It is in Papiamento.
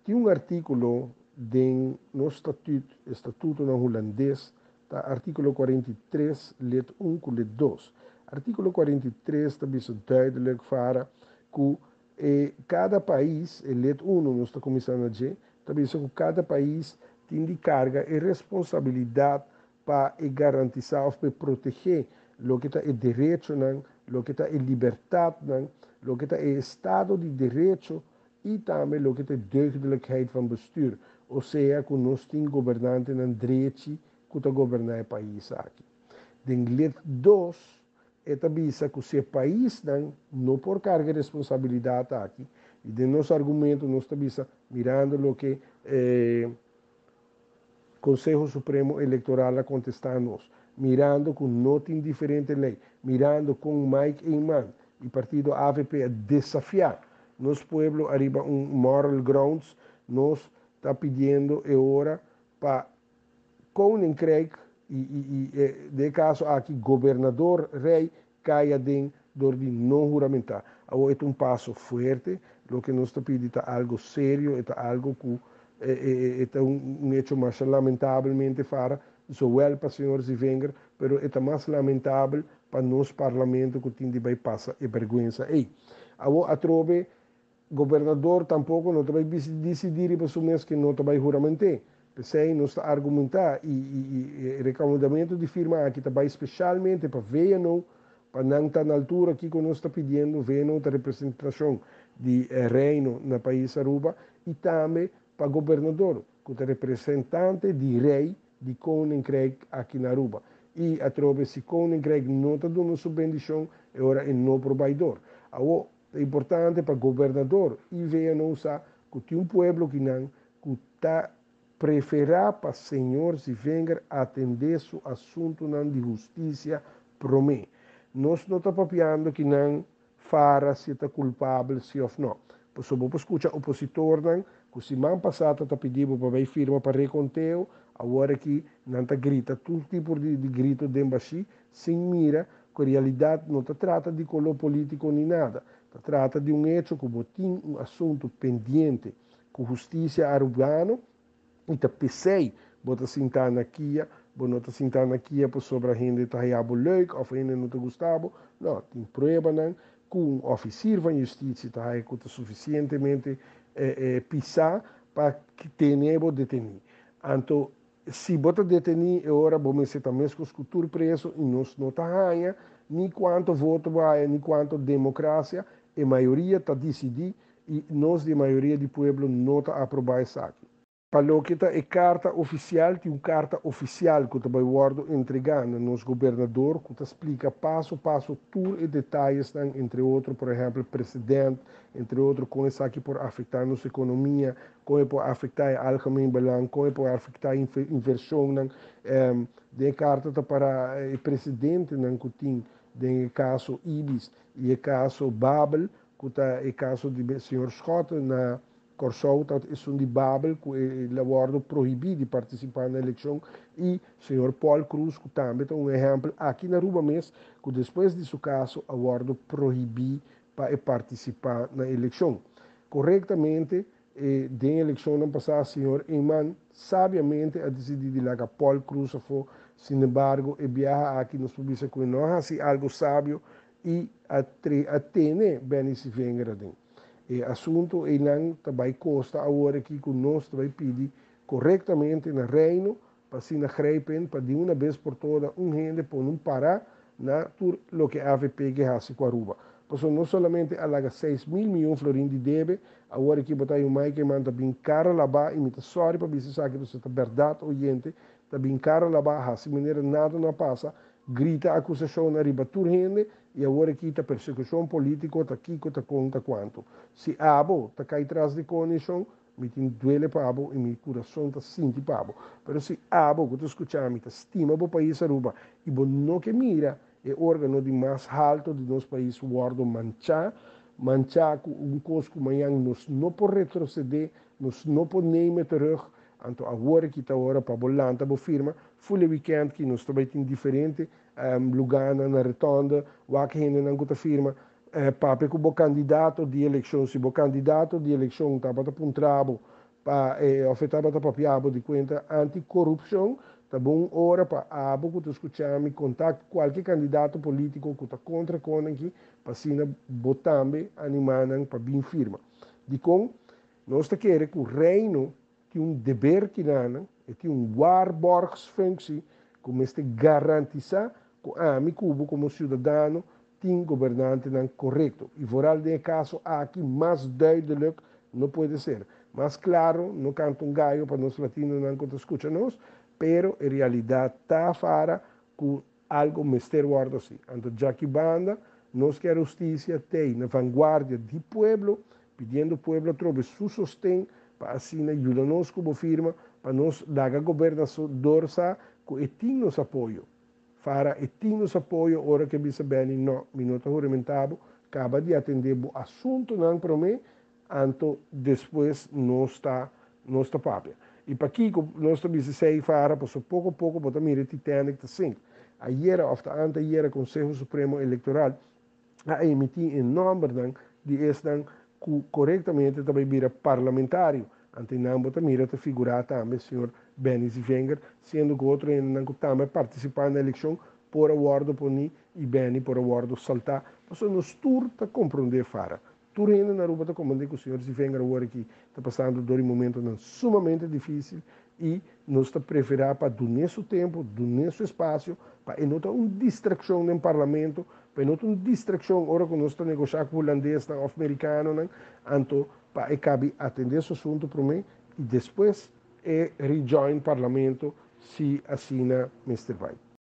Tin un artíkulo den nos statuut, statutonan hulandes, ta artíkulo 43 lid 1 ku lid 2. Artíkulo 43 ta bisa duidelijk fara ku kada pais, e lid 1 nos ta kuminsá na dje, ta bisa ku kada pais tin di karga e responsabilidat pa e garantisá òf pa e protegé loke ta e derechonan, loke ta e libertatnan, loke ta e estado di derecho i tambe loke ta e deugdelijkheid van bestuur, osea ku nos tin gobernantenan drechi ku ta goberná e pais aki. Den lid 2 e ta bisa ku si e paisnan no por karga e responsabilidat aki, i den nos argumento nos ta bisa mirando loke e Konseho Supremo Elektoral a kontestá nos, mirando ku no tin diferente lei, mirando kon Mike Eman i partido avp a desafiá nos pueblo ariba un moral grounds, nos ta pidiendo e ora pa Koninkrijk i i den e kaso aki Gobernador Rey kai aden dor di no huramentá. Awor e ta un paso fuerte, loke nos ta pidi ta algo serio, e ta algo ku e ta un hecho masha lamentabelmente fara, zowel pa señor Zivinger, pero e ta mas lamentabel pa nos parlamento ku tin di bai pasa e bergwensa ei. Awor atrobe Gobernador tampoco no ta bay dicidi riba su mes ke no ta bay huramenté. P'esey nos ta argumentá y e recaudamento di firma aki ta bay specialmente pa VNO pa nan ta na altura kico nos ta pidiendo. VNO ta representacion di Reino na pais Aruba y tambe pa Gobernador cu ta representante di Rey di Koninkrijk aki na Aruba. Y atrobe si Koninkrijk no ta duna su bendicion e ora e no por bay door. Awo Ta importante pa gobernador y VNO sa cu tin un pueblo kinan cu ta prefera pa señor Zivinger atende su asuntonan di husticia prome. Nos no ta papiando kinan fara si e ta culpabel si of no. Pasobra bo por scucha opositornan cu siman pasa ta ta pidi bo pa bay firma pa reconteo, awor aki nan ta grita tur tipo di grito den bashi sin mira Ku realidat no ta trata di koló polítiko ni nada. Ta trata di un echo ku bo tin un asuntu pendiente ku hustisia arubano i ta p'esei bo ta sintá na kia. Bo no ta sintá na kia pasobra hende ta haña bo leuk òf hende no ta gusta bo. No, tin pruebanan ku un òfisir van justisia ta haña ku ta sufisientemente pisá pa tene bo detení. Anto Si bo ta detení e ora bo mester ta meskos ku tur preso i nos no ta haña ni kuanto voto bo haya ni kuanto demokrasia, e mayoria ta disidí i nos di e mayoria di pueblo no ta aprobá esaki. Pa loke ta e karta ofisial, tin un karta ofisial ku ta bai wòrdu entregá na nos gobernador ku ta splika paso paso tur e detayesnan, entre otro por ehèmpel presedènt, entre otro kon esaki por afektá nos ekonomia, Kon e por afektá e algemeen belang, kon e por afektá invershonnan. Den e karta ta para e presidentenan ku tin den e kaso Ibis i e kaso Babel, ku ta e kaso di señor Schotte na Kòrsou ta esun di Babel ku el a wòrdu prohibí di partisipá na elekshon i señor Paul Croes ku tambe ta un ehèmpel aki na Aruba mes ku despues di su kaso a wòrdu prohibí pa e partisipá na elekshon. Korektamente, e den elekshonnan pasá señor Eman sabiamente a disidí di laga Paul Croes afó, sinembargo e biaha aki nos por bisa ku e no a hasi algu sabio i a a tene Benny Sivenger aden. E asuntu einan ta bai kosta awor aki ku nos ta bai pidi korektamente na Reino pa asina grijpen pa di una bes por toda un hende pone un para na tur loke avp ke hasi ku Aruba. Pasobra no solamente a laga 6000 miyon florin di debe, awor aki bo ta hay un Mike Eman ta bin kara laba i mi ta sorry pa bisa esaki pasobra ta berdad oyente, ta bin kara laba hasi manera nada no a pasa, grita akusashonnan riba tur hende i awor aki ta persekushon politiko ta kiko ta kon ta kuantu. Si abo ta kai tras di konishon, Mi tin duele pa bo i mi kurason ta sinti pa bo. Pero si abo ku ta skucha mi ta stima bo pais Aruba i bo no ke mira e organo di mas halto di nos pais wordo manchá, manchá ku un kos ku mañan nos no por retrocedé, nos no por neem het terug, anto awor aki ta ora pa bo lanta bo firma. Ful e weekend ki nos ta bai tin diferente lugánan na Retonde, wak hendenan ku ta firma. Papia ku bo kandidato di elekshon. Si bo kandidato di elekshon tabata puntra bo pa. Pa e of e tabata papia bo di kuenta anti-korupshon, ta bon ora pa abo ku ta skucha mi kontakt kualke kandidato polítiko ku ta kontra e konan aki pa asina bo tambe animá nan pa bin firma. Dikon? Nos ta kere ku Reino tin un deber kinanan, e tin un waarborgsfunctie ku mester garantisá ku ami ku bo komo siudadano tin gobernantenan korekto. I vooral den e kaso aki mas duidelijk no puede ser. Mas klaro no kanta un gayo pa nos latinonan ku ta skucha nos, pero e realidat ta fara ku algo mester wòrdu hasi. Anto djaki banda nos kier hustisia t'ei na vanguardia di pueblo, pidiendo pueblo atrobe su sosten pa asina yuda nos ku bo firma pa nos laga gobernador sa ku e tin nos apoyo. Fara e tin nos apoyo ora ku e bisa Benny no, mi no ta huramentá bo, kaba di atendé bo asuntunan promé, anto despues nos ta nos ta papia. I pakiko nos ta bisa esei Fara? Pasobra poko poko bo ta mira e Titanic ta sink. Ayera òf ta antayera Konseho Supremo Elektoral a emití e nòmbernan di esnan ku korektamente ta bai bira parlamentario. Ante nan bo ta mira ta figurá tambe señor Benny Zievinger, siendo ku otro hendenan ku tambe a partisipá na elekshon por a wòrdu poní i Benny por a wòrdu saltá. Pasobra nos tur ta komprondé fara. Tur hende na Aruba ta komprondé ku señor Zievinger awor aki ta pasando dor di momentonan sumamente difísil i nos ta preferá pa dun'é su tempu, dun'é su espasio, pa e no ta un distrakshon den parlamento, pa e no ta un distrakshon ora ku nos ta negoshá ku hulandesnan òf merikanonan, anto pa e kabi atendé su asuntu promé i despues e rejoin parlamento si asina mester bai.